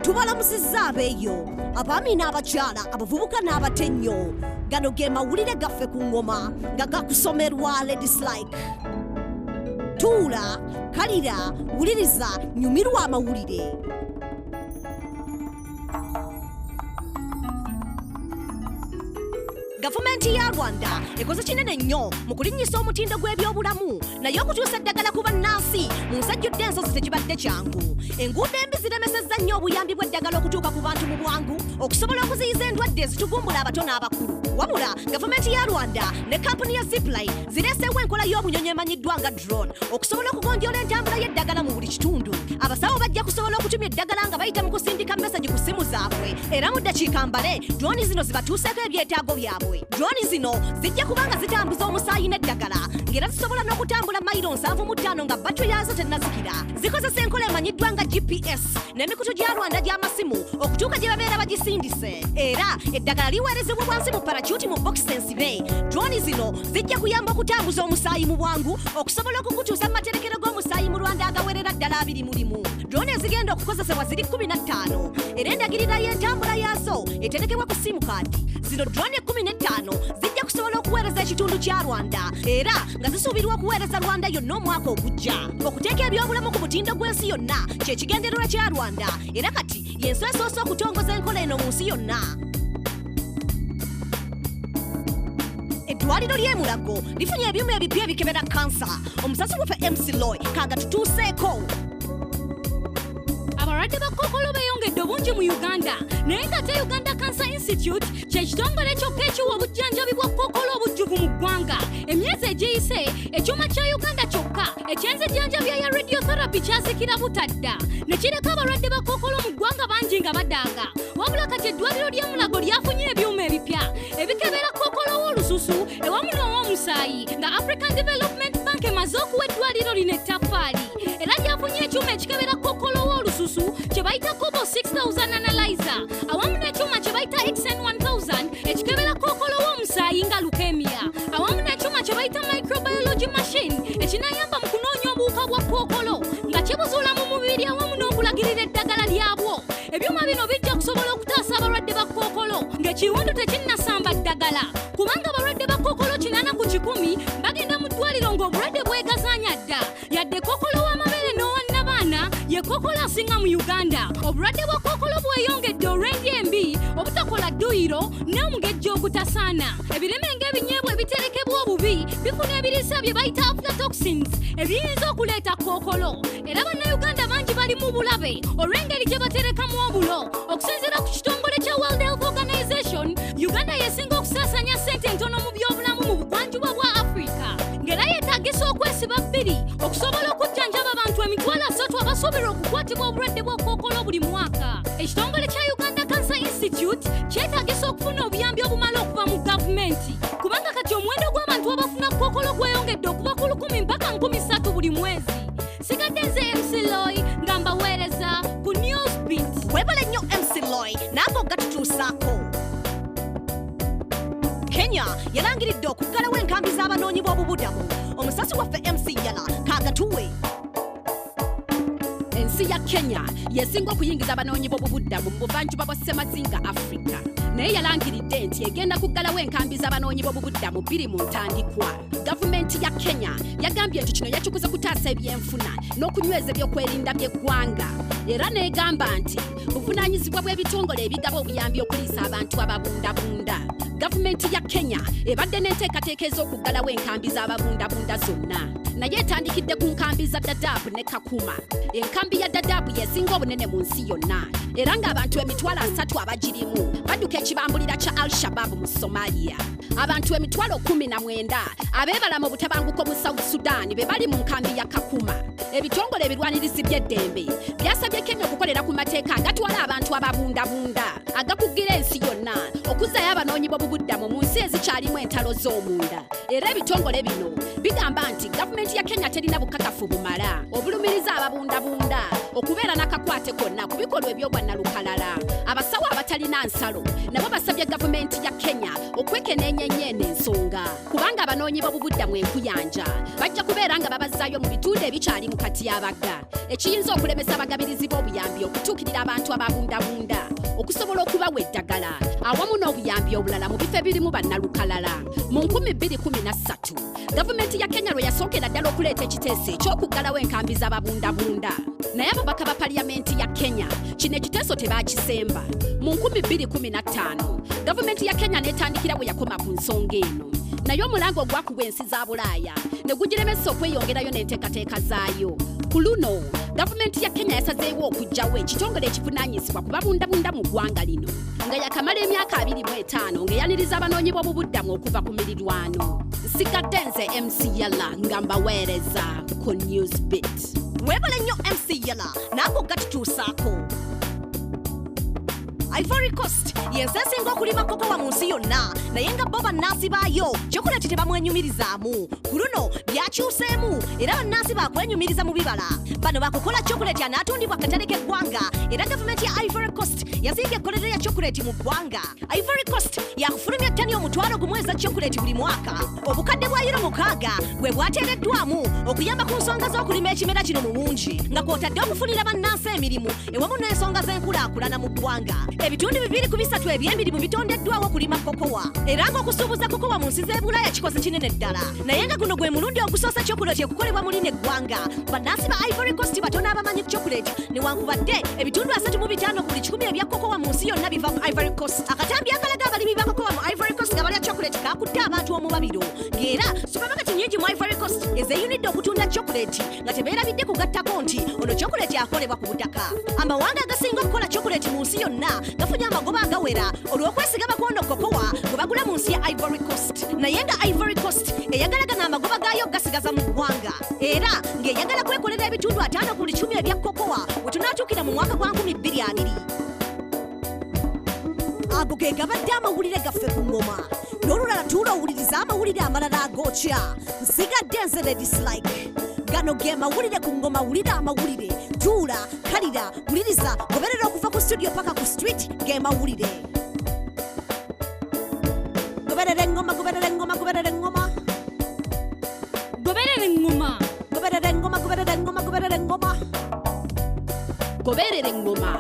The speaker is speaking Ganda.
Tubalamusizza abeeyo, abaami n'abakyala, abavubuka n'abato ennyo. Gano ge mawulire gaffe ku ngoma nga gakusomerwa Ladies Like. Tuula, kalira, wuliriza, nyumirwa amawulire. Gavumenti ya Rwanda ekoze kinene nnyo mu kulinnyisa omutindo gw'ebyobulamu, naye okutuusa eddagala ku bannansi mu nsi ejjudde ensozi tekibadde kyangu. Enguudo embi ziremesezza nnyo obuyambi bw'eddagala okutuuka ku bantu mu bwangu okusobola okuziyiza endwadde ezitugumbula abato n'abakulu. Wabula gavumenti ya Rwanda ne kampuni ya Zipline zireeseewo enkola y'obunyonyi emanyiddwa nga drone okusobola okugonjoola entambula y'eddagala mu buli kitundu. Abasawo bajja kusobola okutumya eddagala nga bayita mu kusindika mesagi ku ssimu zaabwe, era mu ddakiika mbale drone zino zibatuuseeko ebyetaago byabwe. Drone zino zijja kuba nga zitambuza omusaayi n'eddagala, ng'era zisobola n'okutambula mayiro 75 nga battery yaazo tennazikira. Zikozesa enkola emanyiddwa nga GPS n'emikutu gya Rwanda gy'amasimu okutuuka gye babeera bagisindise, era eddagala liweerezebwa wansi mu parachuti mu bokisi ensibe. Drone zino zijja kuyamba okutambuza omusaayi mu bwangu okusobola okugutuusa mu materekero g'omusaayi mu Rwanda agawerera ddala 21. Drone ezigenda okukozesebwa ziri 15, era endagirira y'entambula yaazo eterekebwa ku simu kaadi. Zino drone 15 zijja kusobola okuweereza ekitundu kya Rwanda, era nga zisuubirwa okuweereza Rwanda yonna omwaka ogujja. Okuteeka ebyobulamu ku mutindo gw'ensi yonna kye kigendererwa kya Rwanda, era kati y'ensi esoose okutongoza enkola eno mu nsi yonna. Eddwaliro ly'e Mulago lifunye ebyuma ebipya ebikebera kansa. Omusasi waffe MC Loy kaga tutuuseeko. Abalwadde ba kookolo beeyongedde obungi mu Uganda, naye ng'ate Uganda Cancer Institute kye kitongole kyokka ekiwa obujjanjabi bwa kookolo obujjuvu mu ggwanga. Emyezi egiyise, ekyuma kya Uganda kyokka ekyenzijanjabya ya radiotherapy kyazikira butadda, ne kireka abalwadde ba kookolo mu ggwanga bangi nga badaaga. Wabula kati eddwaliro ly'e Mulago lyafunye ebyuma ebipya ebikebera kookolo w'olususu ewamu n'ow'omusaayi, nga African Development Bank emaze okuwa eddwaliro lino ettaffaali. Era lyafunye ekyuma ekikebera kookolo w'olususu kye bayita Kobo 6000 analyzer, awamu n'ekyuma kye bayita XN 1000 ekikebera kookolo w'omusaayi nga leukemia, awamu n'ekyuma kye bayita microbiology machine ekinayamba mu kunoonya obuwuka bwa kookolo nga kibuzuula mu mubiri awamu n'okulagirira eddagala lyabwo. Ebyuma bino bijja kusobola okutaasa abalwadde ba kookolo ng'ekiwundu tekinnasamba ddagala, kubanga abalwadde ba kookolo 8 ku 100 bagenda mu ddwaliro ng'obulwadde bwegazaanya dda. Yadde kookolo w'amabeere n'owannabaana ye kookolo asinga mu Uganda, obulwadde bwa kookolo bweyongedde olw'endya embi, obutakola dduyiro n'omugejjo ogutasaana. Ebirime ng'ebinyeebwa ebiterekebwa obubi bifuna ebiriisa bye bayita aflatoxins ebiyinza okuleeta kookolo. Era bannayuganda bangi bali mu bulabe olw'engeri gye baterekamu obulo. Okusinziira ku kitongole kya World Health Organization, Uganda yesinga okusaasaanya ssente entono mu byobulamu mu bugwanjuba bwa Afrika, ng'era yeetagisa okwesiba bbiri okusobola okujjanjaba abantu 300,000 abasuubirwa okukwatibwa obulwadde bwa kookolo buli mwaka. Ekitongole kya Uganda Cancer Institute kyetaagisa okufuna obuyambi obumala okuva mu gavumenti, kubanga kati omuwendo gw'abantu abafuna kookolo gweyongedde okuva ku 1,000 mpaka 3,000 buli mwezi. Sigadde nze MC Loy nga mbaweereza ku Newsbeat. Weebale nnyo MC Loy n'ago gatutuusaako. Kenya yalangiridde okuggalawo enkambi z'abanoonyi b'obubudamu. Omusasi waffe MC Yala kaagatuwe. Ensi ya Kenya yesinga okuyingiza abanoonyi b'obubuddamu mu buvanjuba bwa ssemazinga Africa, naye yalangiridde nti egenda kuggalawo enkambi z'abanoonyi b'obubuddamu 2 mu ntandikwa. Gavumenti ya Kenya yagambye nti kino yakikoze kutaasa ebyenfuna n'okunyweza ebyokwerinda by'eggwanga, era n'egamba nti buvunaanyizibwa bw'ebitongole ebigaba obuyambi okuliisa abantu ababundabunda. Gavumenti ya Kenya ebadde n'enteekateeka ez'okuggalawo enkambi z'ababundabunda zonna, naye etandikidde ku nkambi za Dadaab ne Kakuma. Enkambi ya Dadaab yesinga obunene mu nsi yonna, era ng'abantu 30,000 abagirimu badduka ekibambulira kya Al-Shabaab mu Somalia. Abantu 19,000 abeebala mu butabanguko mu South Sudan be bali mu nkambi ya Kakuma. Ebitongole ebirwanirizi by'eddembe byasabye Kenya okukolera ku mateeka agatwala abantu ababundabunda agakugira ensi yonna okuzzaayo abanoonyi b'obubuddamu mu nsi ezikyali mukyalimu entalo z'omunda era ebitongole bino bigamba nti gavumenti ya Kenya terina bukakafu bumala obulumiriza ababundabunda okubeera n'akakwate konna ku bikolwa eby'obwannalukalala. Abasawo abatalina nsalo nabo basabye gavumenti ya Kenya okwekeneenya ennyo eno ensonga kubanga abanoonyi b'obubuddamu enkuyanja bajja kubeera nga babazzaayo mu bitundu ebikyali mu katyabaga ekiyinza okulemesa abagabirizi b'obuyambi okutuukirira abantu ababundabunda okusobola okubawa eddagala awamu n'obuyambi obulala mu bifo ebirimu bannalukalala. Mu 2013 gavumenti ya Kenya lwe yasookera ddala okuleeta ekiteeso eky'okuggalawo enkambi z'ababundabunda naye ababaka ba paliyamenti ya Kenya kino ekiteeso tebaakisemba. Mu 2015 gavumenti ya Kenya n'etandikira bwe yakoma ku nsonga eno naye omulanga ogwakubwa ensi za Bulaaya ne gugiremesa okweyongerayo n'enteekateeka zaayo. Ku luno gavumenti ya Kenya yasazeewo okuggyawo ekitongole ekivunaanyizibwa ku babundabunda mu ggwanga lino nga yakamala emyaka 25 ng'eyaniriza abanoonyi b'obubuddamu okuva ku mirirwano. Nsigadde nze MC Yalla nga mbaweereza ku Newsbeat. Weebale nnyo MC Yalla naago gatutuusaako. Ivory Coast yensi esinga okulima kokowa mu nsi yonna naye nga bo bannansi baayo chokoleti tebamwenyumirizaamu. Ku luno byakyuseemu era bannansi baakwenyumiriza mu bibala. Bano bakukola chokoleti anaatundibwa katale k'eggwanga era gavumenti ya Ivory Coast yazinga ekkolero ya chokoleti mu ggwanga. Ivory Coast yakufulumya ttani 1,000 eza chokoleti buli mwaka. Obukadde bwa yuro 6 bwe bwateereddwamu okuyamba ku nsonga z'okulima ekimera kino mu bungi nga kw'otadde okufunira bannansi emirimu ewamu n'ensonga z'enkulaakulana mu ggwanga. Ebitundu 2 ku 3 eby'emirimu bitondeddwawo okulima kokowa era ng'okusuubuza kokowa mu nsi z'e Bulaaya kikoze kinene ddala naye nga guno gwe mulundi ogusoose chokoleti okukolebwa mu lino eggwanga. Bannansi ba Ivory Coast batono abamanyi chokoleti newankubadde ebitundu 35 ku buli 100 ebya kokowa mu nsi yonna biva mu Ivory Coast. Akatambi akalaga abalimi ba kokowa mu Ivory Coast nga balya chokoleti kakutte abantu omubabiro ng'era supamaketi nnyingi mu Ivory Coast ezeeyunidde okutunda chokoleti nga tebeerabidde kugattako nti ono chokoleti akolebwa ku butaka. Amawanga agasinga okukola chokoleti mu nsi yonna gafunye amagoba agawera olw'okwesiga bakono kokowa gwe bagula mu nsi ya Ivory Coast naye nga Ivory Coast eyagalagana amagoba gaayo gasigaza mu ggwanga era ng'eyagala kwekolera ebitundu 5 ku buli 10 ebya kokowa we tunaatuukira mu mwaka gwa 2020. Ago ge gabadde amawulire gaffe ku ngoma. N'olulala tuula owuliriza amawulire amalala agookya. Nsigadde nze ne dislike. Gano ge mawulire ku ngoma. Wulira amawulire, tuula, kalira, wuliriza, goberera okuva ku studio paka ku street. Ge mawulire. Goberera engoma, goberera engoma, goberera engoma. Goberera engoma. Goberera engoma, goberera engoma, goberera engoma. Goberera engoma.